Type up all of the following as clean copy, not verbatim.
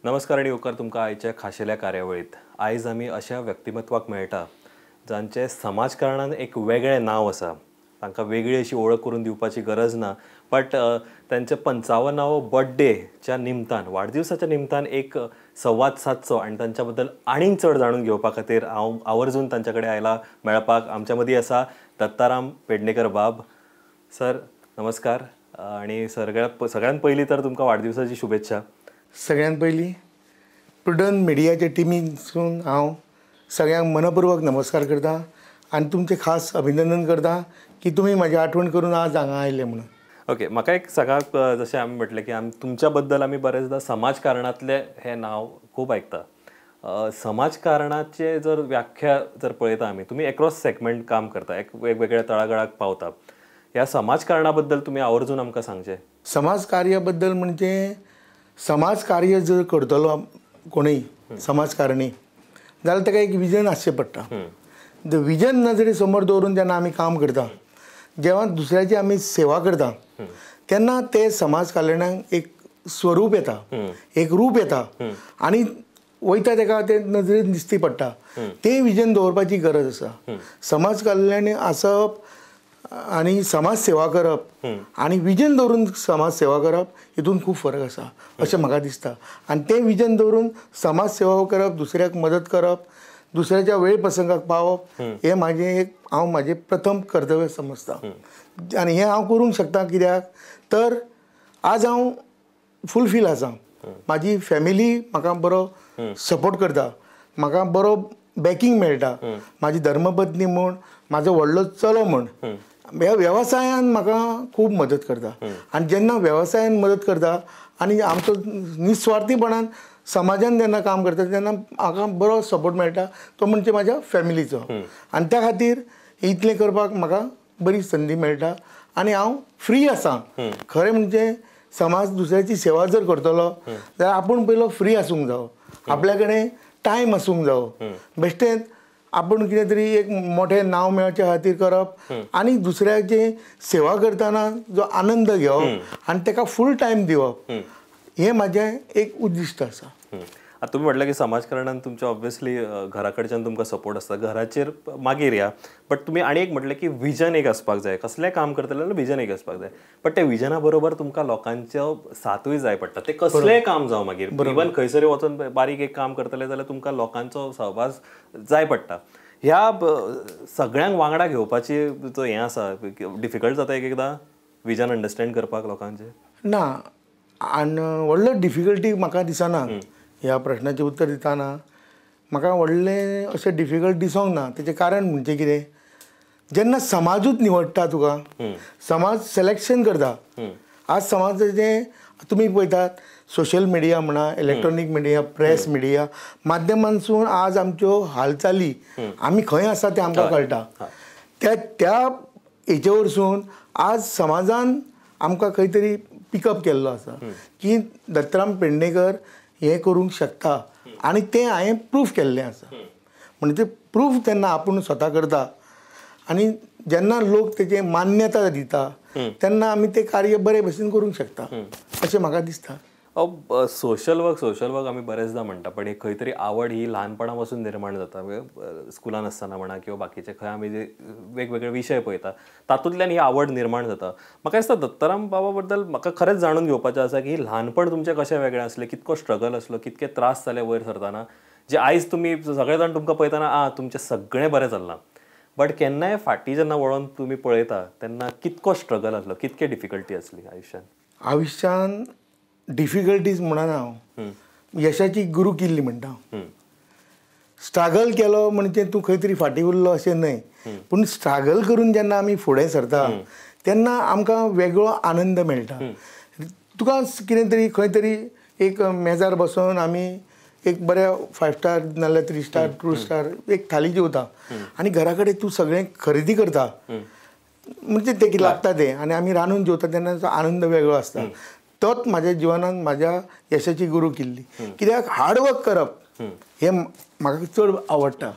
नमस्कार आनी येवकार तुमकां आयच्या खाशेल्या कार्यावळीत. आयज आमी अशा व्यक्तिमत्वाक मेळटा जांचे समाजकारणान एक वेगळें नांव आसा. तांकां वेगळी अशी वळख करून दिवपाची गरज ना, बट तांच्या 55वो बर्थडेच्या निमतान, वाडदिवसाच्या निमतान एक संवाद सादचो आनी तांच्या बद्दल आनीक चड जाणून घेवपा खातीर हांव आवर्जून तांच्या कडेन आयला मेळपाक. आमच्या मदीं आसा दत्ताराम पेडणेकर बाब. सर नमस्कार आनी सगळ्यात पयलीं तर तुमकां वाडदिवसाची शुभेच्छा. सगळ्यात पयलीं प्रुडंट मिडियाच्या टिमीसून हांव सगळ्यांक मनपूर्वक नमस्कार करता आनी तुमचें खास अभिनंदन करता की तुमी म्हाजी आठवण करून आज हांगा आयले म्हणून. ओके, म्हाका एक सांगात, जशें आमी म्हटलें की आमी तुमच्या बद्दल आमी बरेचदा समाजकारणांतलें हें नांव खूब आयकता. समाजकारणाचे जर व्याख्या जर पळयता आमी, तुमी एक्रॉस सेगमेंट काम करता, एक वेगवेगळ्या तळागाळाक पावता. ह्या समाजकारणा बद्दल तुमी आवर्जून आमकां सांगचें. समाजकार्या बद्दल म्हणजे समाजकार्य जर करतलो कोणूय समाजकारणी जाल्यार ताका एक विजन आसचें पडटा. विजन नजरे समोर दवरून जेन्ना आमी काम करता, जेव्हा दुसऱ्याची आमी सेवा करता, तेन्ना ते समाज कल्याणाक एक स्वरूप येता, एक रूप येता आनी वयता ताका ते नजरेन दिसती पडटा. ते विजन दवरपाची गरज आसा. समाज कल्याण आसप आनी समाज सेवा करप आनी विजन दवरून समाज सेवा करप हितून खूब फरक आसा अशें म्हाका दिसता. आनी तें विजन दवरून समाज सेवा करप, दुसऱ्याक मदत करप, दुसऱ्याच्या वेळ प्रसंगाक पावप हें म्हाजें एक हांव म्हाजें प्रथम कर्तव्य समजता आनी हें हांव करूंक शकता. कित्याक तर आज हांव फुलफील आसा. म्हाजी फॅमिली म्हाका बरो सपोर्ट करता, म्हाका बरो बॅकींग मेळटा. म्हाजी धर्मपत्नी म्हूण, म्हाजो व्हडलो चलो म्हूण ह्या वेवसायान म्हाका खूब मदत करता. आनी जेन्ना वेवसायान मदत करता आनी आमचो निस्वार्थीपणान समाजान जेन्ना काम करता तेन्ना म्हाका बरो सपोर्ट मेळटा, तो म्हणजे म्हाज्या फॅमिलीचो. आनी त्या खातीर इतलें करपाक म्हाका बरी संदी मेळटा आनी हांव फ्री आसा. खरें म्हणजे समाज दुसऱ्याची सेवा जर करतलो जाल्यार आपूण पयलो फ्री आसूंक जावो, आपल्या कडेन टायम आसूंक जावो. बेश्टेंच आपूण कितें तरी एक मोठें नांव मेळचे खातीर करप आनी दुसऱ्याची सेवा करतना जो आनंद घेवप आनी ताका फूल टायम दिवप हें म्हाजें एक उद्दिश्ट आसा. आतां तुमी म्हटलें की समाजकारणान तुमच्या ऑब्वियसली घरा कडच्यान तुमकां सपोर्ट आसता, घराचेर मागीर या, बट तुमी आनी एक म्हटलें की विजन एक आसपाक जाय. कसलें काम करतले जाल्यार विजन एक आसपाक जाय, बट त्या विजना बरोबर तुमकां लोकांचो साथूय जाय पडटा. तें कसलेंय काम जावं, मागीर इवन खंयसर वचून बारीक एक काम करतले जाल्यार तुमकां लोकांचो सहभास जाय पडटा. ह्या सगळ्यांक वांगडा घेवपाची जो हें आसा, डिफिकल्ट जाता एक एकदां विजन अंडरस्टँड करपाक लोकांचें? ना, आनी व्हडलो डिफिकल्टी म्हाका दिसना. ह्या प्रश्नाचें उत्तर दितना म्हाका व्हडलें अशें डिफिकल्ट दिसोंक ना. तेचें कारण म्हणजे कितें, जेन्ना समाजूच निवडटा तुका, समाज सिलेक्शन करता. आज समाजाचें तुमी पळयतात सोशल मिडिया म्हणा, इलेक्ट्रॉनीक मिडिया, प्रेस मिडिया माध्यमांसून आज आमच्यो हालचाली आमी खंय आसा तें आमकां कळटा. त्या त्या हेचे वरसून आज समाजान आमकां खंय तरी पिकअप केल्लो आसा की दत्ताराम पेडणेकर हें करूंक शकता आनी तें हांवें प्रूफ केल्लें आसा. म्हणजे प्रूफ तेन्ना आपूण स्वता करता आनी जेन्ना लोक तेजें मान्यता दिता तेन्ना आमी तें कार्य बरे भशेन करूंक शकता अशें म्हाका दिसता. सोशल वर्क, सोशल वर्क आमी बरेचदा म्हणटा, पण एक खंय तरी आवड ही ल्हानपणा पासून निर्माण जाता. स्कुलान आसतना म्हणा किंवा बाकीचे खंय आमी जे वेगवेगळे विशय पळयता तातूंतल्यान ही आवड निर्माण जाता. म्हाका दिसता दत्ताराम बाबा बद्दल म्हाका खरेंच जाणून घेवपाचें आसा की ल्हानपण तुमचें कशें वेगळें आसलें, कितको स्ट्रगल आसलो, कितके त्रास जाले वयर सरतना, जे आयज तुमी सगळे जाण तुमकां पळयतना आ तुमचें सगळें बरें चल्लां, बट केन्नाय फाटीं जेन्ना वळोन तुमी पळयता तेन्ना कितको स्ट्रगल आसलो, कितके डिफिकल्टी आसली आयुश्यान? आयुश्यान डिफिकल्टीज म्हणना हांव, यशाची गुरू किल्ली म्हणटा. स्ट्रगल केलो म्हणजे तूं खंय तरी फाटीं उरलो अशें न्हय, पूण स्ट्रगल करून जेन्ना आमी फुडें सरता तेन्ना आमकां वेगळो आनंद मेळटा. तुका कितें तरी खंय तरी एक मेजार बसून आमी एक बऱ्या 5 स्टार नाल्यार 3 स्टार 2 स्टार एक थाली जेवता आनी घरा कडेन तूं सगळें खरेदी करता म्हणजे तें कितें लागता तें आनी आमी रांदून जेवता तेन्ना आनंद वेगळो आसता. तोच म्हाज्या जिवनान म्हाज्या यशाची गुरू केल्ली. कित्याक हार्डवर्क करप हें म्हाका चड आवडटा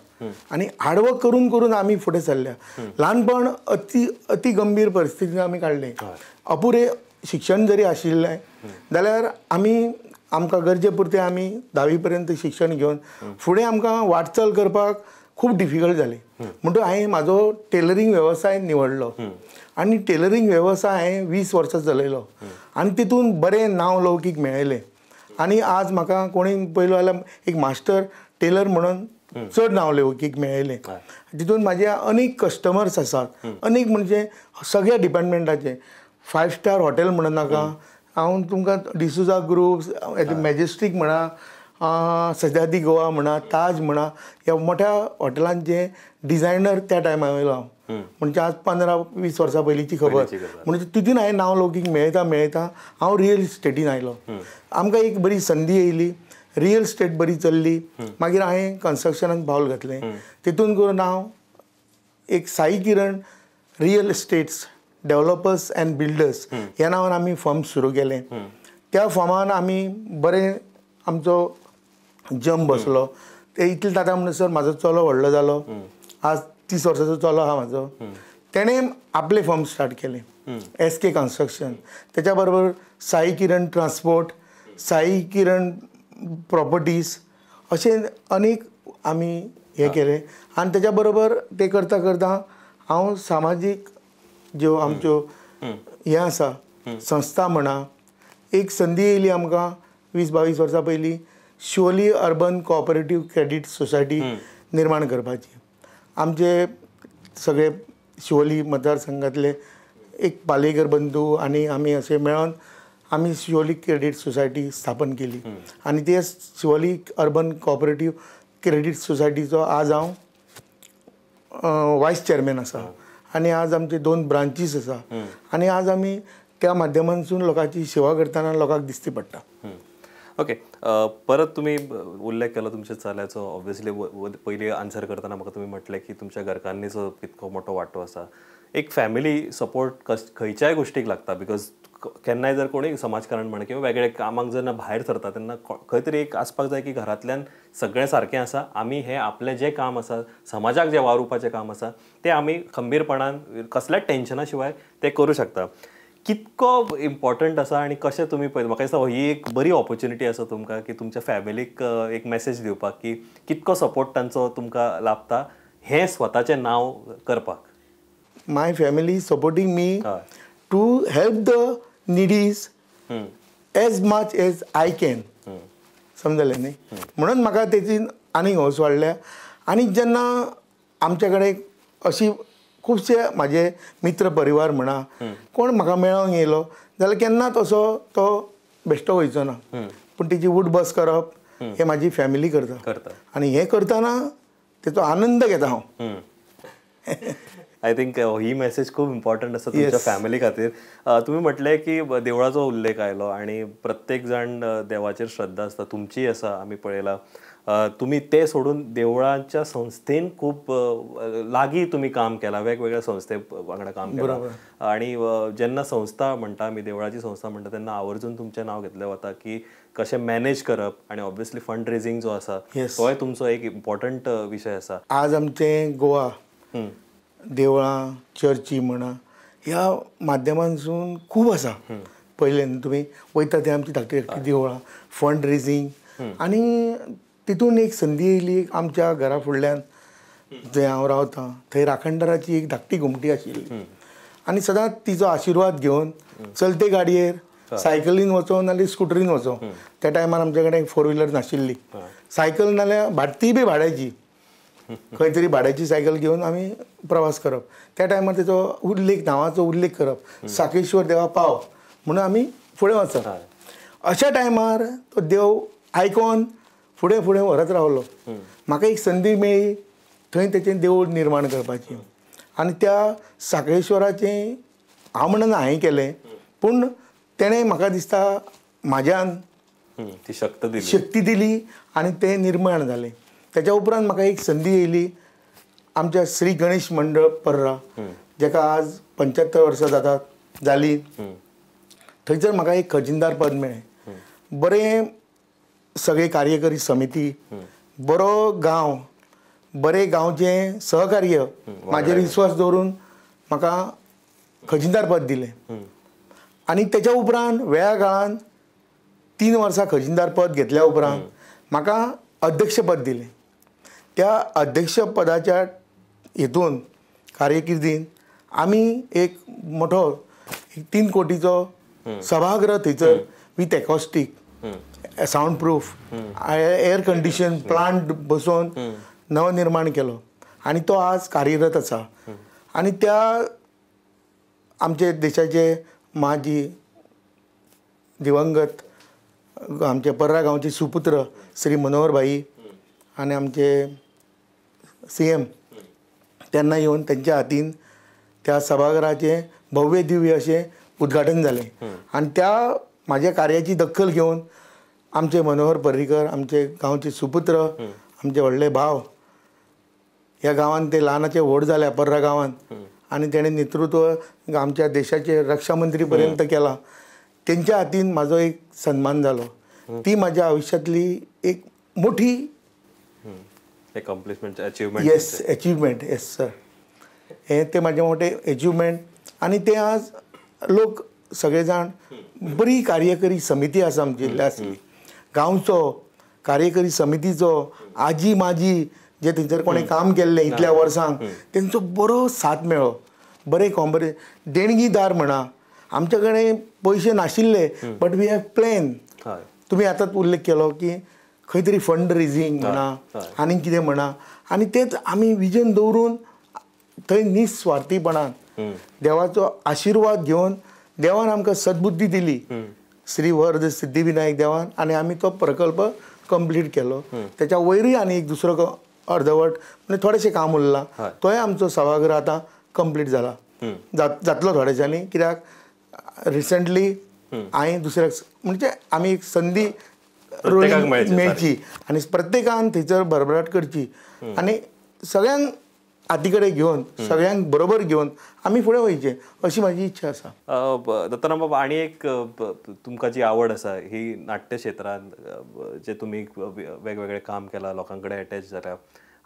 आनी हार्डवर्क करून करून आमी फुडें सरल्या. ल्हानपण अति अति गंभीर परिस्थितीन आमी काडलें. अपुरें शिक्षण जरी आशिल्लें जाल्यार आमी आमकां गरजे पुरतें आमी 10वी पर्यंत शिक्षण घेवन फुडें आमकां वाटचाल करपाक खूब डिफिकल्ट जालें. म्हणटकच हांवें म्हाजो टेलरींग वेवसाय निवडलो आनी टेलरींग वेवसाय हांवें 20 वर्सां चलयलो आनी तितून बरें नांव लौकीक मेळयलें. आनी आज म्हाका कोणी पयलो जाल्यार एक मास्टर टेलर म्हणून चड नांव लौकीक मेळयलें. तितून म्हाजे अनेक कस्टमर्स आसात, अनेक म्हणजे सगळ्या डिपार्टमेंटाचे. 5 स्टार हॉटेल म्हणून नाका, हांव तुमकां डिसुजा ग्रुप्स, मॅजेस्टीक म्हणा, सजादी गोवा म्हणा, ताज म्हणा, ह्या मोठ्या हॉटेलांचे डिझायनर त्या टायमा वयलो हांव. म्हणजे आज 15-20 वर्सां पयलींची खबर. म्हणजे तितून हांवें नांव लौकीक मेळयता मेळयता हांव रियल इस्टेटीन आयलो. आमकां एक बरी संदी येयली, रियल इस्टेट बरी चल्ली. मागीर हांवें कन्स्ट्रक्शनान पावल घातलें. तितून करून हांव एक Sai Kiran real estates developers and builders ह्या नांवान आमी फर्म सुरू केलें. त्या फर्मान आमी बरें आमचो जम बसलो. ते इतलें जाता म्हणसर म्हाजो चलो व्हडलो जालो. आज 30 वर्साचो चलो आहा म्हाजो. तेणें आपलें फर्म स्टार्ट केलें, SK construction. तेच्या बरोबर साई किरण ट्रान्सपोर्ट, साई किरण प्रॉपर्टीज, अशें अनेक आमी हें केलें. आनी तेच्या बरोबर तें करता करता हांव सामाजीक ज्यो आमच्यो हें आसा संस्था म्हणा, एक संदी येयली आमकां 20-22 वर्सां पयलीं Siolim urban cooperative credit society निर्माण करपाची. आमचे सगळे शिवोली मतदारसंघातले एक पालेकर बंधू आनी आमी अशें मेळोन आमी शिवोली क्रेडीट सोसायटी स्थापन केली. आनी ते शिवोली अर्बन कोऑपरेटीव क्रेडीट सोसायटीचो आज हांव वायस चेअरमॅन आसा. आनी आज आमचे 2 ब्रांचीस आसा आनी आज आमी त्या माध्यमांतसून लोकांची सेवा करतना लोकांक दिसती पडटा. ओके, परत तुमी उल्लेख केलो तुमच्या चल्याचो. ऑब्वियसली पयलीं आन्सर करतना म्हाका तुमी म्हटलें की तुमच्या घरकान्नीचो कितको मोठो वांटो आसा. एक फॅमिली सपोर्ट खंयच्याय गोश्टीक लागता, because केन्नाय जर कोणूय समाजकारण म्हणा किंवा वेगळे कामाक जेन्ना भायर सरता तेन्ना खंय तरी एक आसपाक जाय की घरांतल्यान सगळें सारकें आसा, आमी हें आपलें जें काम आसा, समाजाक जें वावरुपाचें काम आसा तें आमी खंबीरपणान कसल्याच टेन्शना शिवाय तें करूं शकता. कितको इम्पॉर्टंट आसा आनी कशें तुमी पळयता? म्हाका दिसता ही एक बरी ऑपॉर्च्युनिटी आसा तुमकां की तुमच्या फॅमिलीक एक मॅसेज दिवपाक की कितको सपोर्ट तांचो तुमकां लाभता हें स्वताचें नांव करपाक. My family supporting me to help the needies as much as I can. समजलें न्ही? म्हणून म्हाका तेची आनीक हौस वाडल्या. आनी जेन्ना आमचे कडेन अशी खुबशे म्हाजे मित्र परिवार म्हणा कोण म्हाका मेळोंक येयलो जाल्यार केन्नाच असो तो बेश्टो वयचो ना, पूण तेची उठ बस करप हें म्हाजी फॅमिली करता आनी हें करतना तेचो आनंद घेता हांव. I think he message खूब इम्पॉर्टंट आसा तुमच्या फॅमिली खातीर. तुमी म्हटलें की देवळाचो उल्लेख आयलो आनी प्रत्येक जाण देवाचेर श्रद्धा आसता, तुमचीय आसा, आमी पळयला. तुमी ते सोडून देवळाच्या संस्थेन खूब लागीं तुमी काम केलां, वेगवेगळ्या संस्थे वांगडा काम केलां. आनी जेन्ना संस्था म्हणटा आमी, देवळाची संस्था म्हणटा तेन्ना आवर्जून तुमचें नांव घेतलें वता की कशें मॅनेज करप आनी ऑब्वियसली फंड रेजिंग जो आसा तोय तुमचो एक इम्पॉर्टंट विशय आसा. आज आमचें गोवा देवळां चर्ची म्हणा ह्या माध्यमांतसून खूब आसा. पयलें न्हू तुमी वयता ते आमची धाकटी धाकटी देवळां, फंड रेजिंग. आनी तितून एक संदी येयली आमच्या घरा फुडल्यान जंय हांव रावतां थंय राखणदाराची एक धाकटी घुमटी आशिल्ली आनी सदांच तिचो आशिर्वाद घेवन चलते गाडयेर सायकलीन वचो नाल्यार स्कुटरीन वचो. त्या टायमार आमचे कडेन 4 व्हिलर नाशिल्ली, सायकल नाल्यार तीय बी भाड्याची, खंय तरी भाड्याची सायकल घेवन आमी प्रवास करप. त्या टायमार तेचो उल्लेख, नांवाचो उल्लेख करप, साकेश्वर देवा पाव म्हणून आमी फुडें वचप. अशा टायमार तो देव आयकोन फुडें फुडें व्हरत रावलो. म्हाका एक संदी मेळ्ळी थंय तेचें देवूळ निर्माण करपाची आनी त्या साकेश्वराचें हांव म्हणना हांवें केलें, पूण तेणें म्हाका दिसता म्हाज्यान ती शक्ती दिली आनी तें निर्माण जालें. तेच्या उपरांत म्हाका एक संदी येयली आमच्या श्री गणेश मंडळ पर्रा, जेका आज 75 वर्सां जातात जाली, थंयसर म्हाका एक खजिनदार पद मेळ्ळें. बरें सगळे कार्यकारी समिती, बरो गांव, बरें गांवचें सहकार्य म्हाजेर विस्वास दवरून म्हाका खजिनदार पद दिलें. आनी तेच्या उपरांत वेळा काळान 3 वर्सां खजिनदार पद घेतल्या उपरांत म्हाका अध्यक्षपद दिलें. त्या अध्यक्षपदाच्या हेतून कार्यकिर्दीन आमी एक मोठो 3 कोटीचो सभागृह थंयसर with acoustic, sound proof, air condition plant बसोवन नवनिर्माण केलो आनी तो आज कार्यरत आसा. आनी त्या आमचे देशाचे माजी दिवंगत आमचे पर्रा गांवचे सुपुत्र श्री मनोहर भाई आनी आमचे CM तेन्ना येवन तेंच्या हातीन त्या सभाघराचें भव्य दिव्य अशें उद्घाटन जालें. आनी त्या म्हाज्या कार्याची दखल घेवन आमचे मनोहर पर्रीकर आमचे गांवचे सुपुत्र, आमचे व्हडले भाव, ह्या गांवान ते ल्हानाचे व्हड जाल्या पर्रा गांवान आनी तेणें नेतृत्व आमच्या देशाचे रक्षा मंत्री पर्यंत केलां, तेंच्या हातीन म्हाजो एक सन्मान जालो. ती म्हाज्या आयुश्यांतली एक मोठी accomplishment, achievement. Yes, achievement, yes sir. हें तें म्हाजें मोठें एचिवमेंट. आनी तें आज लोक सगळे जाण बरी कार्यकरी समिती आसा आमची आसली गांवचो कार्यकरी समितीचो आजी माजी जे थंयसर कोणें काम केल्लें इतल्या वर्सांक तेंचो बरो साथ मेळ्ळो, बरे कॉम्बरे देणगीदार म्हणा. आमच्या कडेन पयशे नाशिल्ले बट we have plan. तुमी आतांच उल्लेख केलो की खंय तरी फंड रेजींग म्हणा आनी कितें म्हणा, आनी तेच आमी विजन दवरून थंय निस्वार्थीपणान देवाचो आशिर्वाद घेवन देवान आमकां सद्बुद्धी दिली, श्री वरद सिद्धिविनायक देवान, आनी आमी तो प्रकल्प कंप्लीट केलो. त्याच्या वयरूय आनी एक दुसरो अर्दवट म्हणजे थोडेशें काम उरलां, तोय आमचो सभागृह आतां कंप्लीट जाला, जातलो थोड्या दिसांनी. कित्याक रिसंटली हांवें दुसऱ्याक म्हणजे आमी एक संदी मेळची आनी प्रत्येकान थंयसर भरभराट करची आनी सगळ्यांक हाती कडेन घेवन सगळ्यांक बरोबर घेवन आमी फुडें वयचें अशी म्हाजी इच्छा आसा. दत्ताराम बाबा, आनी एक तुमकां जी आवड आसा ही नाट्य क्षेत्रांत जे तुमी वेगवेगळे काम केलां, लोकां कडेन एटॅच जाल्या,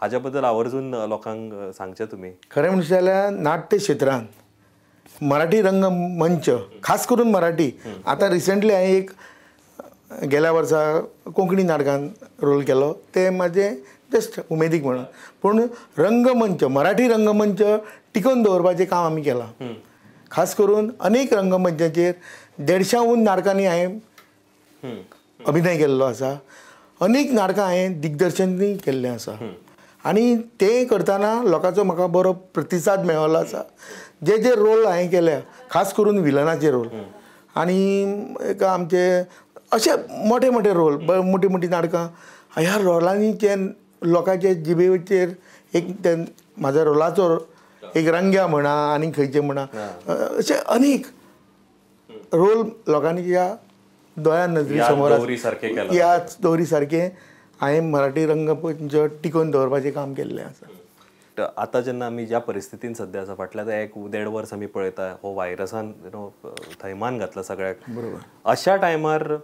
हाज्या बद्दल आवर्जून लोकांक सांगचें तुमी. खरें म्हणचे जाल्यार नाट्य क्षेत्रांत मराठी रंगमंच, खास करून मराठी, आतां रिसंटली हांवें एक गेल्या वर्सा कोंकणी नाटकान रोल केलो, तें म्हाजें जस्ट उमेदीक म्हणून, पूण रंगमंच मराठी रंगमंच टिकोवन दवरपाचें काम आमी केलां. खास करून अनेक रंगमंचाचेर 150 नाटकांनी हांवें अभिनय केल्लो आसा, अनेक नाटकां हांवें दिग्दर्शनूय केल्लें आसा आनी तें करतना लोकांचो म्हाका बरो प्रतिसाद मेळिल्लो आसा. जे जे रोल हांवें केल्या, खास करून विलनाचे रोल आनी एक आमचे अशे मोठे मोठे रोल, मोठी मोठी नाटकां, ह्या रोलांनी जे लोकांचे जिबेचेर एक ते म्हाज्या रोलाचो एक रंग्या म्हणा आनी खंयचे म्हणा अशे अनेक रोल लोकांनी ह्या दोळ्या नजरे समोर ह्या दवरी सारकें हांवें मराठी रंगमंच टिकोवन दवरपाचें काम केल्लें आसा. आतां जेन्ना आमी ज्या परिस्थितीन सद्या आसा, फाटल्या 1-1.5 वर्स आमी पळयता हो व्हायरसान you know थैमान घातला सगळ्याक. बरोबर. अशा टायमार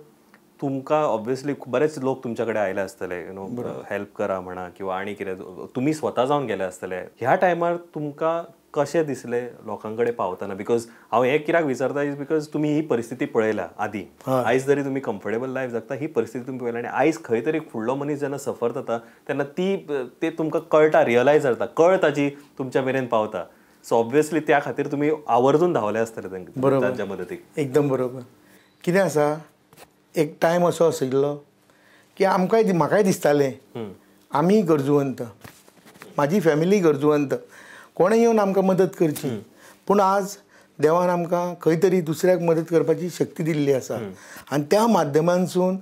तुमकां ऑब्वियसली बरेच लोक तुमच्या कडेन आयले आसतले, you know help करा म्हणा किंवा आनी कितें, तुमी स्वता जावन गेले आसतले. ह्या टायमार तुमकां कशें दिसलें लोकां कडेन पावतना? Because हांव हें कित्याक विचारता is because तुमी ही परिस्थिती पळयल्या आदीं. आयज जरी तुमी कम्फर्टेबल लायफ जगता, ही परिस्थिती तुमी पळयल्या आनी आयज खंय तरी फुडलो मनीस जेन्ना सफर जाता तेन्ना ती ते तुमकां कळटा, रियलायज जाता, कळ ताजी तुमच्या मेरेन पावता. सो ऑब्वियसली त्या खातीर तुमी आवर्जून धांवले आसतले तांच्या मदतीक. एकदम बरोबर. कितें आसा, एक टायम असो आशिल्लो की आमकांय म्हाकाय दिसतालें आमी गरजूवंत, म्हाजी फॅमिली गरजूवंत, कोणें येवन आमकां मदत करची. पूण आज देवान आमकां खंय तरी दुसऱ्याक मदत करपाची शक्ती दिल्ली आसा आनी त्या माध्यमांतसून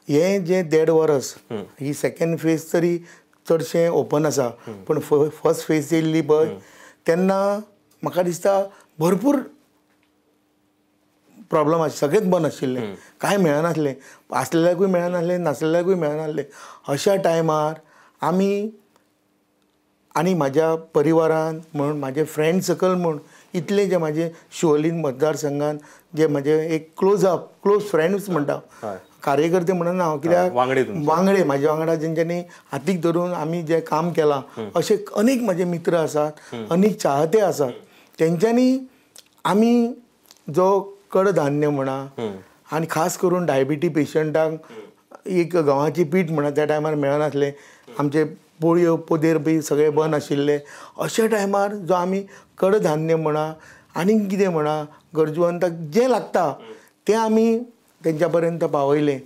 हें जें 1.5 वर्स ही सेकेंड फेज तरी चडशें ओपन आसा, पूण फर्स्ट फेज येयल्ली पळय तेन्ना म्हाका दिसता भरपूर प्रॉब्लम आशिल्ले, सगळेंच बंद आशिल्लें, कांय मेळनासलें, आसलेल्याकूय मेळनासलें, नासलेल्याकूय मेळनासलें. अशा टायमार आमी आनी म्हाज्या परिवारान म्हूण, म्हाजे फ्रेंड सर्कल म्हूण, इतले जे म्हाजे शिवोलीन मतदारसंघान जे म्हाजे एक क्लोज अप क्लोज फ्रेंड्स म्हणटा, कार्यकर्ते म्हणून हांव, कित्याक वांगडे म्हाज्या वांगडा जेंच्यांनी हातीक धरून आमी जें काम केलां अशे अनेक म्हाजे मित्र आसात, अनेक चाहते आसात, तेंच्यांनी आमी जो कडधान्य म्हणा आनी खास करून डायबिटी पेशंटांक एक गंवाची पीठ म्हणा त्या टायमार मेळनासलें, आमचे पोळयो पोदेर बी सगळे बंद आशिल्ले. अशा टायमार जो आमी कडधान्य म्हणा आनीक कितें म्हणा गरजवंताक जें लागता तें आमी तेंच्या पर्यंत पावयलें.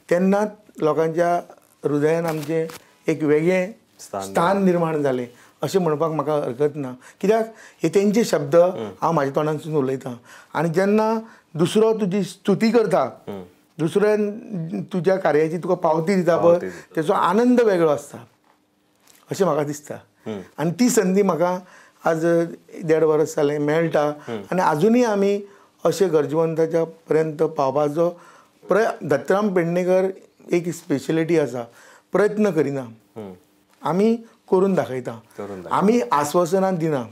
तेन्नाच लोकांच्या हृदयान आमचें एक वेगळें स्थान निर्माण जालें अशें म्हणपाक म्हाका हरकत ना, कित्याक हे तेंचे शब्द हांव म्हाज्या तोंडांतसून उलयतां. आनी जेन्ना दुसरो तुजी स्तुती करता, दुसऱ्यान तुज्या कार्याची तुका पावती दिता पळय, तेचो आनंद वेगळो आसता अशें म्हाका दिसता. आनी ती संदी म्हाका आज 1.5 वर्स जालें मेळटा आनी आजुनूय आमी अशें गरजेवंताच्या पर्यंत पावपाचो दत्तराम पेडणेकर एक स्पेशलिटी आसा, प्रयत्न करिना, आमी करून दाखयता, आमी आश्वासनां दिना.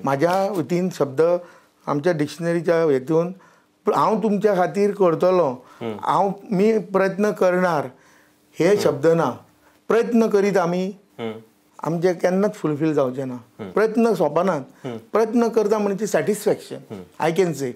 म्हाज्या वतीन शब्द आमच्या डिक्शनरीच्या हेतून हांव तुमच्या खातीर करतलो, हांव मी प्रयत्न करणार हे शब्द ना. प्रयत्न करीत आमी आमचे केन्नाच फुलफील जावचें ना. प्रयत्न सोंपनात, प्रयत्न करता म्हणजे सॅटिस्फॅक्शन I can say.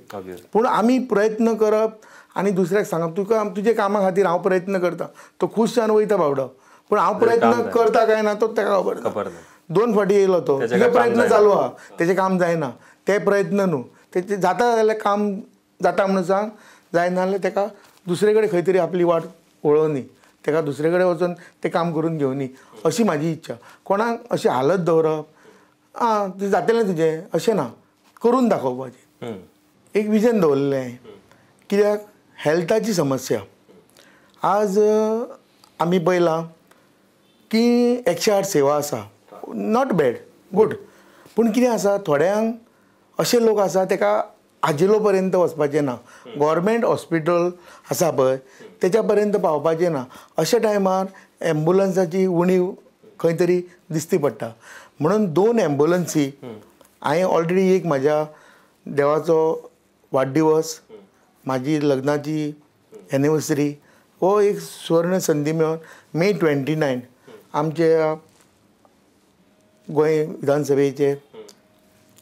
पूण आमी प्रयत्न करप आनी दुसऱ्याक सांगप तुका तुजे कामा खातीर हांव प्रयत्न करता, तो खूश जावन वयता बावडो, पूण हांव प्रयत्न करता काय ना तो ताका खबर ना. 2 फावटी येयलो तो, तुजो प्रयत्न चालू आहा, तेजें काम जायना, ते प्रयत्न न्हू, तेजें जाता जाल्यार काम जाता म्हणून सांग, जायना जाल्यार ताका दुसरे कडेन खंय तरी आपली वाट वळोवनी, ताका दुसरे कडेन वचून तें काम करून घेवनी अशी म्हाजी इच्छा. कोणाक अशी हालत दवरप आं तें जातलें तुजें अशें ना, करून दाखोवपाचें एक विजन दवरलें. कित्याक हेल्थाची समस्या आज आमी पळयलां की 108 सेवा आसा, not bad good, पूण कितें आसा थोड्यांक अशे लोक आसा ताका आजिलो पर्यंत वचपाचें ना, गव्हर्मेंट हॉस्पिटल आसा पळय तेच्या पर्यंत पावपाचें ना. अशा टायमार एम्बुलन्साची उणीव खंय तरी दिसती पडटा. म्हणून 2 एम्बुलन्सी हांवें ऑलरेडी एक म्हाज्या देवाचो वाडदिवस, म्हाजी लग्नाची एनिवर्सरी हो एक सुवर्ण संदी मेळोन मे 29 आमच्या गोंय विधानसभेचे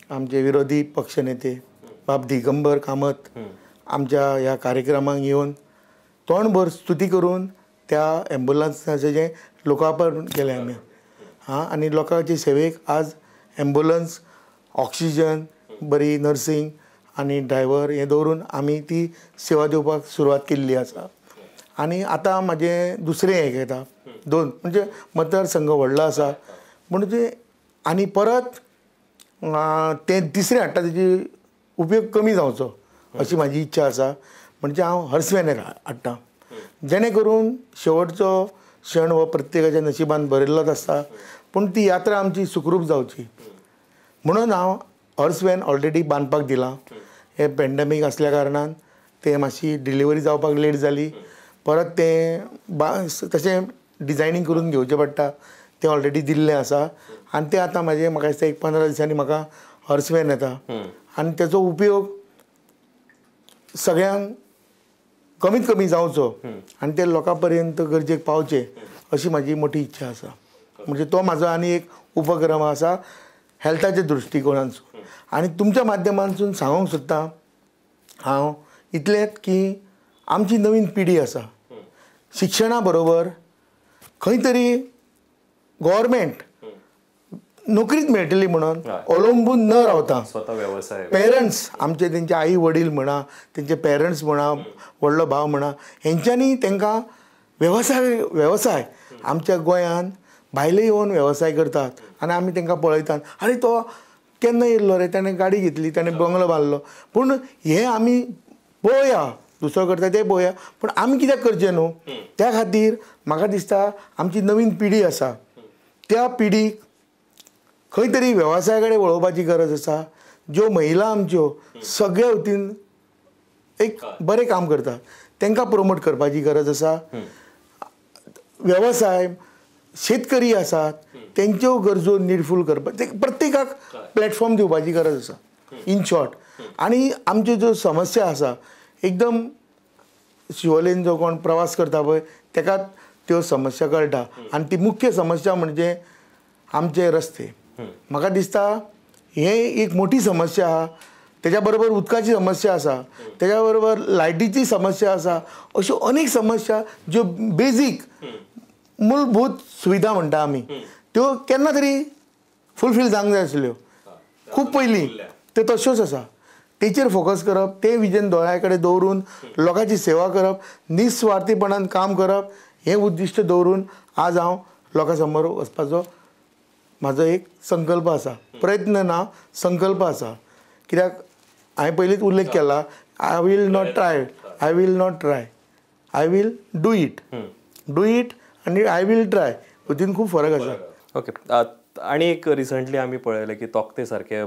आमचे विरोधी पक्ष नेते बाब दिगंबर कामत आमच्या ह्या कार्यक्रमाक येवन तोंडभर स्तुती करून त्या एम्बुलन्साचें जें लोकार्पण केलें आमी. हां, आनी लोकांचे सेवेक आज एम्बुलन्स, ऑक्सिजन, बरी नर्सींग आनी ड्रायव्हर हें दवरून आमी ती सेवा दिवपाक सुरवात केल्ली आसा. आनी आतां म्हाजें दुसरें हें येता 2 म्हणजे मतदारसंघ व्हडलो आसा म्हणजे आनी परत तें तिसरें हाडटा तेजी उपयोग कमी जावचो अशी म्हाजी इच्छा आसा. म्हणजे हांव हर्सवेनर हाडटा जेणे करून शेवटचो क्षण हो प्रत्येकाच्या नशिबान बरयल्लोच आसता, पूण ती यात्रा आमची सुखरूप जावची म्हणून हांव हर्सवेन ऑलरेडी बांदपाक दिलां. हे पेंडेमीक आसल्या कारणान तें मातशी डिलिव्हरी जावपाक लेट जाली, परत तें तशें डिजायनींग करून घेवचें पडटा, तें ऑलरेडी दिल्लें आसा. आनी तें आतां म्हाजें म्हाका दिसता एक 15 दिसांनी म्हाका हर्सवेन येता आनी तेचो उपयोग सगळ्यांक कमीत कमी जावचो आनी ते लोकां पर्यंत गरजेक पावचे अशी म्हाजी मोठी इच्छा आसा. म्हणजे तो म्हाजो आनी एक उपक्रम आसा हेल्थाच्या दृश्टिकोणांतसून. आनी तुमच्या माध्यमांतसून सांगूंक सोदता हांव इतलेंच की आमची नवीन पिढी आसा, शिक्षणा बरोबर खंय तरी गव्हर्मेंट नोकरीच मेळटली म्हणून अवलंबून न रावता स्वतः व्यवसाय, पेरंट्स आमचे तेंचे आई वडील म्हणा, तेंचे पेरंट्स म्हणा, व्हडलो भाव म्हणा, हेंच्यांनी तांकां वेवसाय आमच्या गोंयांत भायले येवन वेवसाय करतात आनी आमी तांकां पळयतात, आरे तो केन्ना येयल्लो रे, ताणें गाडी घेतली, ताणें बंगलो बांदलो. पूण हें आमी पळोवया, दुसरो करता तें पळोवया, पूण आमी कित्याक करचें न्हू. त्या खातीर म्हाका दिसता आमची नवीन पिढी आसा त्या पिढीक खंय तरी वेवसाया कडेन वळोवपाची गरज आसा. ज्यो महिला आमच्यो सगळ्या वतीन एक बरें काम करता तांकां प्रोमोट करपाची गरज आसा. वेवसाय शेतकरी आसात तेंच्यो गरजो निडफूल करपाक प्रत्येकाक प्लॅटफॉर्म दिवपाची गरज आसा इन शॉर्ट. आनी आमच्यो ज्यो समस्या आसा एकदम शिवोलेन जो कोण प्रवास करता पळय ताका त्यो समस्या कळटा. आनी ती मुख्य समस्या म्हणजे आमचे रस्ते. म्हाका दिसता हें एक मोठी समस्या आहा. तेज्या बरोबर उदकाची समस्या आसा, तेज्या बरोबर लायटीची समस्या आसा, अश्यो अनेक समस्या ज्यो बेजीक मूलभूत सुविधा म्हणटा आमी त्यो केन्ना तरी फुलफील जावंक जाय आसल्यो खूब पयलीं, त्यो तश्योच आसा. तेचेर फोकस करप, तें विजन दोळ्या कडेन दवरून लोकांची सेवा करप, निस्वार्थीपणान काम करप हें उद्दिश्ट दवरून आज हांव लोकां समोर वचपाचो म्हाजो एक संकल्प आसा, प्रयत्न ना संकल्प आसा. कित्याक हांवें पयलींच उल्लेख केला, I will not try, I will not try, I will do it, do it आनी I will try हितून खूब फरक आसा. ओके, आनी एक रिसंटली आमी पळयलें की तोक्ते सारकें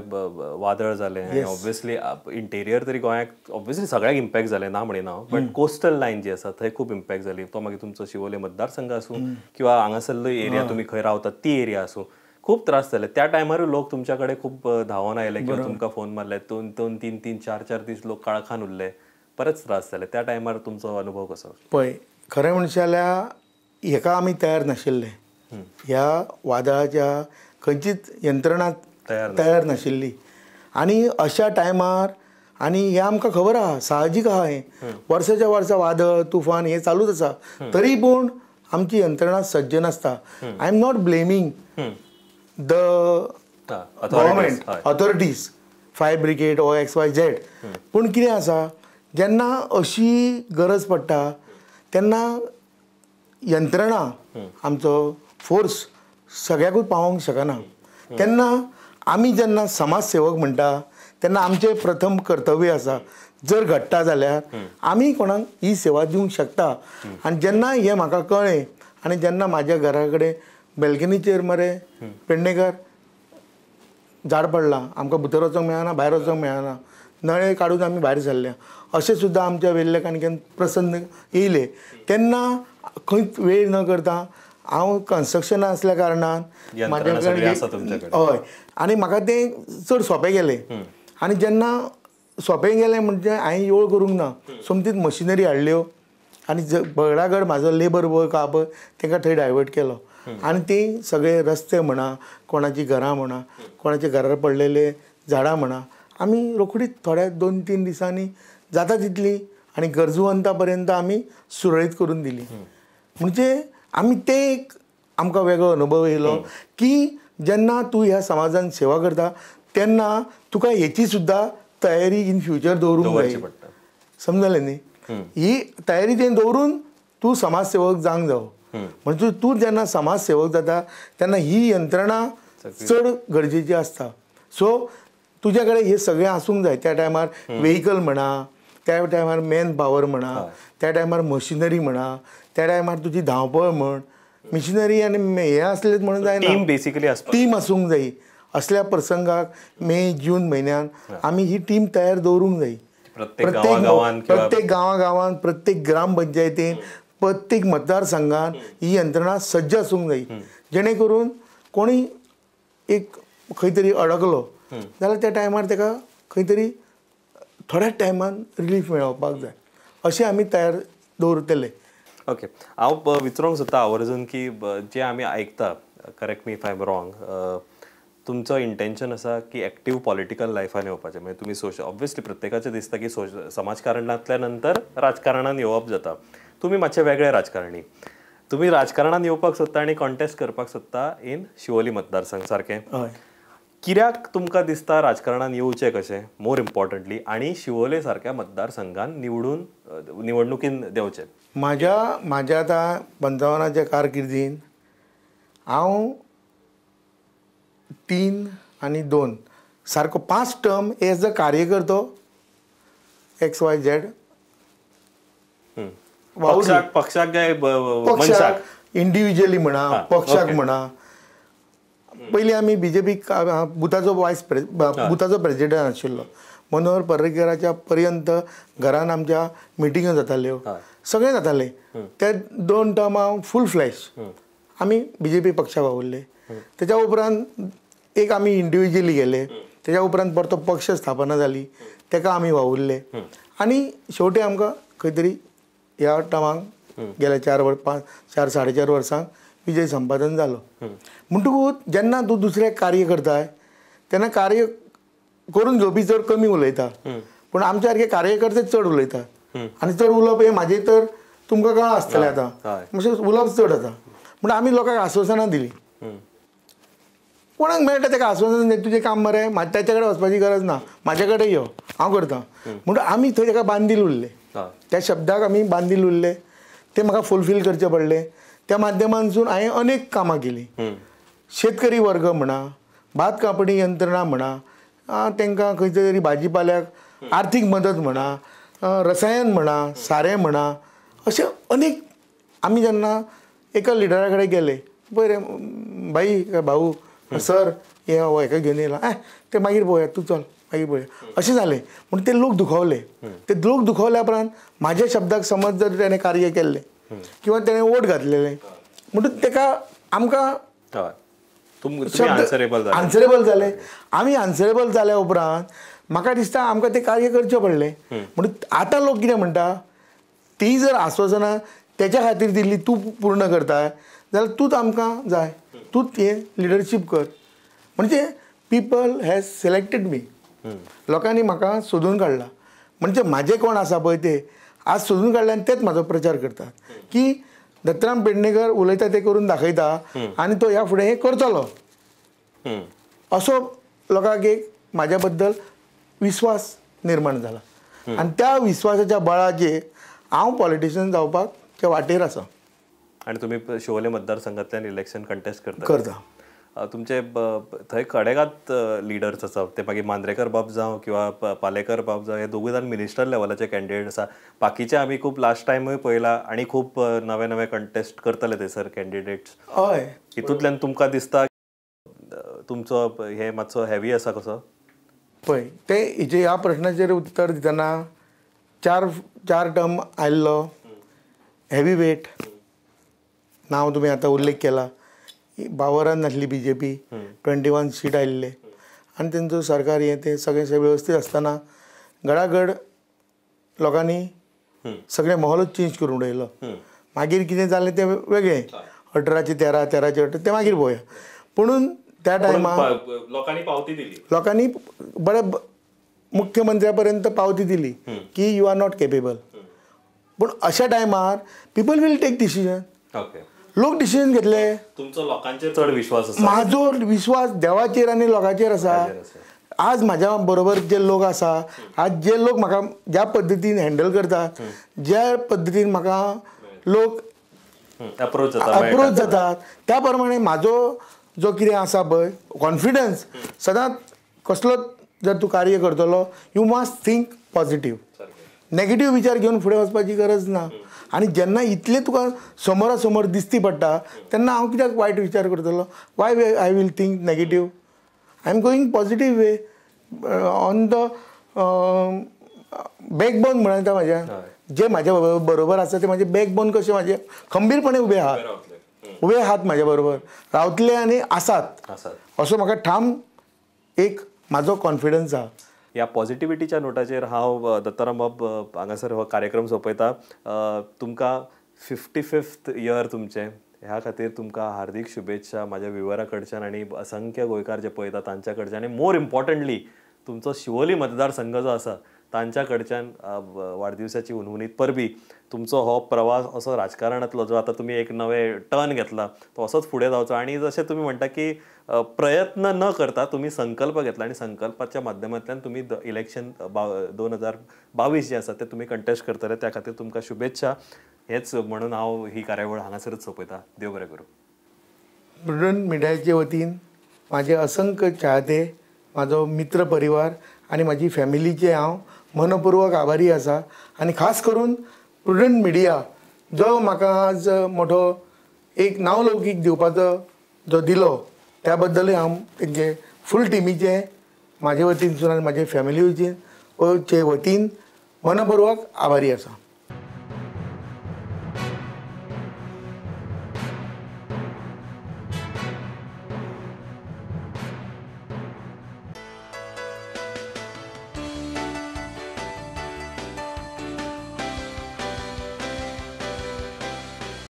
वादळ जालें आनी ऑब्वियसली इंटेरियर तरी गोंयाक ऑब्वियसली सगळ्याक इम्पॅक्ट जालें ना म्हणिना, बट कोस्टल लायन जी आसा थंय खूब इम्पॅक्ट जाली. तो मागीर तुमचो शिवोले मतदारसंघ आसूं किंवा हांगासरलो एरिया तुमी खंय रावतात ती एरिया आसूं, खूब त्रास जाले. त्या टायमारूय लोक तुमच्या कडेन खूब धांवून आयले किंवा तुमकां फोन मारले, 2 2 3 3 4 4 दीस लोक काळखान उरले, परत त्रास जाले. त्या टायमार तुमचो अनुभव कसो? पळय, खरें म्हणशात जाल्यार हेका आमी तयार नाशिल्ले, ह्या वादळाच्या खंयचीच यंत्रणा तयार नाशिल्ली आनी अशा टायमार, आनी हें आमकां खबर आहा, साहजीक आहा, हें वर्साच्या वर्सा वादळ तुफान हें चालूच आसा, तरी पूण आमची यंत्रणा सज्ज नासता. I am not blaming the government authorities, fire brigade or X Y Z, पूण कितें आसा जेन्ना अशी गरज पडटा तेन्ना यंत्रणा आमचो फोर्स सगळ्याकूच पावोवंक शकना. तेन्ना आमी जेन्ना समाजसेवक म्हणटा तेन्ना आमचें प्रथम कर्तव्य आसा, जर घडटा जाल्यार आमी कोणाक ही सेवा दिवंक शकता. आनी जेन्ना हें म्हाका कळ्ळें आनी जेन्ना म्हाज्या घरा कडेन बेल्कनीचेर मरे पेडणेकर झाड पडलां, आमकां भितर वचोंक मेळना, भायर वचोंक मेळना, नळे काडून आमी भायर सरले, अशें सुद्दां आमच्या वेल्ल्या काणक्यान प्रसन्न येयले. तेन्ना खंयच वेळ न करता हांव कन्स्ट्रक्शना आसल्या कारणान म्हाज्या कडेन हय, आनी म्हाका तें चड सोंपें गेलें. आनी जेन्ना सोंपें गेलें म्हणजे हांवें येवळ करूंक ना, सोमतीच मशिनरी हाडल्यो आनी बगडागड म्हाजो लेबर वर्क आहा पळय तांकां थंय डायवर्ट केलो आनी ती सगळे रस्ते म्हणा, कोणाची घरां म्हणा, कोणाच्या घरार पडलेले झाडां म्हणा, आमी रोखडीच थोड्या 2-3 दिसांनी जाता तितली आनी गरजूवंता पर्यंत आमी सुरळीत करून दिली. म्हणजे आमी ते एक आमकां वेगळो अनुभव येयलो की जेन्ना तूं ह्या समाजान सेवा करता तेन्ना तुका हेची सुद्दां तयारी इन फ्युचर दवरूंक जाय, समजलें न्ही? ही तयारी तें दवरून तूं समाजसेवक जावंक जावो. म्हणजे तूं जेन्ना समाजसेवक जाता तेन्ना ही यंत्रणा चड गरजेची आसता. सो तुज्या कडेन हे सगळें आसूंक जाय त्या टायमार, वेहिकल म्हणा, त्या टायमार मॅन पावर म्हणा, त्या टायमार मशिनरी म्हणा, त्या टायमार तुजी धांवपळ म्हण, मशिनरी आनी हें आसलें म्हणून जायना, टीम बेसिकली टीम आसूंक जाय. असल्या प्रसंगाक मे जून म्हयन्यान आमी ही टीम तयार दवरूंक जाय. प्रत्येक गांवागांवान, प्रत्येक ग्रामपंचायतीन, प्रत्येक मतदारसंघान ही यंत्रणा सज्ज आसूंक जाय, जेणे करून कोणी एक खंय तरी अडकलो जाल्यार त्या टायमार ताका खंय तरी थोड्या टायमान रिलीफ मेळोवपाक जाय, अशें आमी तयार दवरतले. ओके, हांव विचारूंक सोदता आवर्जून की जे आमी आयकता, correct me if I am wrong, तुमचो इंटेन्शन आसा की एक्टीव पॉलिटिकल लायफान येवपाचें, म्हणजे तुमी सोशल, ऑब्वियसली प्रत्येकाचें दिसता की समाजकारणांतल्या नंतर राजकारणान येवप जाता, तुमी मातशे वेगळे राजकारणी, तुमी राजकारणान येवपाक सोदता आनी कॉन्टेस्ट करपाक सोदता इन शिवोली मतदारसंघ सारकें. कित्याक तुमकां दिसता राजकारणान येवचें कशें मोर इम्पॉर्टंटली आनी शिवोले सारक्या मतदारसंघान निवडून निवडणुकीन देंवचें? म्हाज्या म्हाज्या आतां 55 कारकिर्दीन हांव 3 आनी 2 सारको 5 टर्म एज अ कार्यकर्तो एक्स वाय झेड पक्षाक काय पक्षाक इंडिविज्युअली म्हणा, पक्षाक म्हणा. पयलीं आमी बीजेपी बुथाचो वायस बुथाचो प्रेजिडेंट आशिल्लो मनोहर पर्रीकराच्या पर्यंत घरान आमच्या मिटिंग्यो जाताल्यो, सगळें जातालें. ते 2 टर्म हांव फूल फ्लॅश आमी बीजेपी पक्षाक वावुरले. तेच्या उपरांत एक आमी इंडिविज्युअली गेले, तेच्या उपरांत परतो पक्ष स्थापना जाली तेका आमी वावुरले आनी शेवटी आमकां खंय तरी ह्या टर्माक गेल्या 4 5 4 4.5 वर्सांक विजय संपादन जालो. म्हणटकूच जेन्ना तूं दुसरें कार्य करताय तेन्ना कार्य करून घेवपी चड कमी उलयता, पूण आमच्या सारके कार्यकर्ते चड उलयता. आनी चड उलोवप हें म्हाजें तर तुमकां कळ्ळां आसतलें आतां, मातशें उलोवप चड जाता. म्हणून आमी लोकांक आस्वासनां दिलीं, कोणाक मेळटा ताका आस्वासन दिलें, तुजें काम मरे, ताच्या कडेन वचपाची गरज ना, म्हाजे कडेन यो, हांव करता. म्हणून आमी थंय ताका बांदील उरले, त्या शब्दाक आमी बांदील उरले, ते म्हाका फुलफील करचें पडलें. त्या माध्यमांतसून हांवें अनेक कामां केलीं. शेतकरी वर्ग म्हणा, भात कापणी यंत्रणा म्हणा, तांकां खंयच्या तरी भाजी पाल्याक आर्थीक मदत म्हणा, रसायन म्हणा, सारें म्हणा, अशें अनेक. आमी जेन्ना एका लिडरा कडेन गेले, पळय बाई भाऊ सर हे हेका घेवन येयला, ते मागीर पळोवया, तूं चल मागीर पळोवया, अशें जालें. म्हूण ते लोक दुखवले. ते लोक दुखवल्या उपरांत म्हाज्या शब्दाक समज जर तेणें कार्य केल्लें किंवा तेणें वोट घातलेलें म्हणून तेका आमकां आन्सरेबल जाले. आमी आन्सरेबल जाल्या उपरांत म्हाका दिसता आमकां तें कार्य करचें पडलें. म्हणून आतां लोक कितें म्हणटा, ती जर आस्वासनां तेच्या खातीर दिल्ली तूं पूर्ण करता जाल्यार तूंच आमकां जाय, तूंच हें लिडरशीप कर. म्हणजे पीपल हॅज सिलेक्टेड मी, लोकांनी म्हाका सोदून काडला. म्हणजे म्हाजे कोण आसा पळय ते आज सोदून काडले आनी तेच म्हाजो प्रचार करतात की दत्तराम पेडणेकर उलयता ते करून दाखयता आनी तो ह्या फुडें हें करतलो, असो लोकांक एक म्हाज्या बद्दल विस्वास निर्माण जाला. आनी त्या विस्वासाच्या बळाचेर हांव पॉलिटिशियन जावपाक वाटेर आसा. आनी तुमी शिवोले मतदारसंघांतल्यान इलेक्शन कंटेस्ट करता. तुमचे थंय कडेगात लिडर्स आसा, ते मागीर मांद्रेकर बाब जावं किंवा पालेकर बाब जावं, हे दोगूय जाण मिनिस्टर लेवलाचे कॅन्डिडेट आसा. बाकीचे आमी खूब लास्ट टायमूय पळयला आनी खूब नवे नवे कंटेस्ट करतले थंयसर कॅन्डिडेट्स. हय, हितूंतल्यान तुमकां दिसता तुमचो हे मातसो हेवी आसा कसो? पळय ते हेजे ह्या प्रश्नाचेर उत्तर दितना चार टर्म आयिल्लो हेवी वेट नांव तुमी आतां उल्लेख केला, बावरान नासली बीजेपी, 21 सीट आयिल्ले आनी तेंचो सरकार हें तें सगळें वेवस्थीत आसतना गडागड लोकांनी सगळें माहोलूच चेंज करून उडयलो. मागीर कितें जालें तें वेगळें, 18 13, 13 18 तें मागीर पळोवया. पुणून त्या टायमार लोकांनी पावती दिली, लोकांनी बऱ्या मुख्यमंत्र्या पर्यंत पावती दिली की you are not capable. पूण अशा टायमार पीपल will take decision. लोक डिसिजन घेतले. तुमचो लोकांचेर चड विश्वास आसा? म्हाजो विश्वास देवाचेर आनी लोकांचेर आसा. आज म्हाज्या बरोबर जे लोक आसा, आज जे लोक म्हाका ज्या पद्दतीन हँडल करता, ज्या पद्दतीन म्हाका लोक अप्रोच जातात, त्या प्रमाणे म्हाजो जो कितें आसा पळय कॉन्फिडन्स सदांच कसलोच जर तूं कार्य करतलो you must think positive, negative विचार घेवन फुडें वचपाची गरज ना. आनी जेन्ना इतलें तुका समोरा समोर दिसती पडटा तेन्ना हांव कित्याक वायट विचार करतलो? Why I will think negative? I am going positive way on the backbone म्हणटा म्हाज्या, जे म्हाज्या बरोबर आसा ते म्हाजे बॅकबोन कशे म्हाजे खंबीरपणे उबे आहात, उबे आहात म्हाज्या बरोबर रावतले आनी आसात, असो म्हाका ठाम एक म्हाजो कॉन्फिडन्स आहा. ह्या पॉझिटिव्हिटीच्या नोटाचेर हांव दत्ताराम बाब हांगासर हो कार्यक्रम सोंपयता. तुमकां 55th year तुमचें, ह्या खातीर तुमकां हार्दीक शुभेच्छा म्हाज्या व्युवरा कडच्यान आनी असंख्य गोंयकार जे पळयता तांच्या कडच्यान, आनी मोर इम्पॉर्टंटली तुमचो शिवोली मतदारसंघ जो आसा तांच्या कडच्यान वाडदिवसाची हुनहुनीत परबी. तुमचो हो प्रवास असो राजकारणांतलो जो आतां तुमी एक नवे टर्न घेतला तो असोच फुडें जावचो, आनी जशें तुमी म्हणटा की प्रयत्न न करता तुमी संकल्प घेतला आनी संकल्पाच्या माध्यमांतल्यान तुमी इलेक्शन 2022 जें आसा तें तुमी कंटेस्ट करतले, त्या खातीर तुमकां शुभेच्छा. हेच म्हणून हांव ही कार्यावळ हांगासरच सोंपयता. देव बरें करूं. प्रुडंट मिडियाचे वतीन म्हाजे असंख्य चाहते, म्हाजो मित्र परिवार आनी म्हाजी फॅमिलीचे हांव मनपूर्वक आभारी आसा. आनी खास करून प्रुडंट मिडिया जो म्हाका आज मोठो एक नांवलौकीक दिवपाचो जो दिलो त्या बद्दलूय हांव तेंचे फूल टिमीचे म्हाजे वतीनसून आनी म्हाजे फॅमिलीचे वतीन मनपूर्वक आभारी आसा.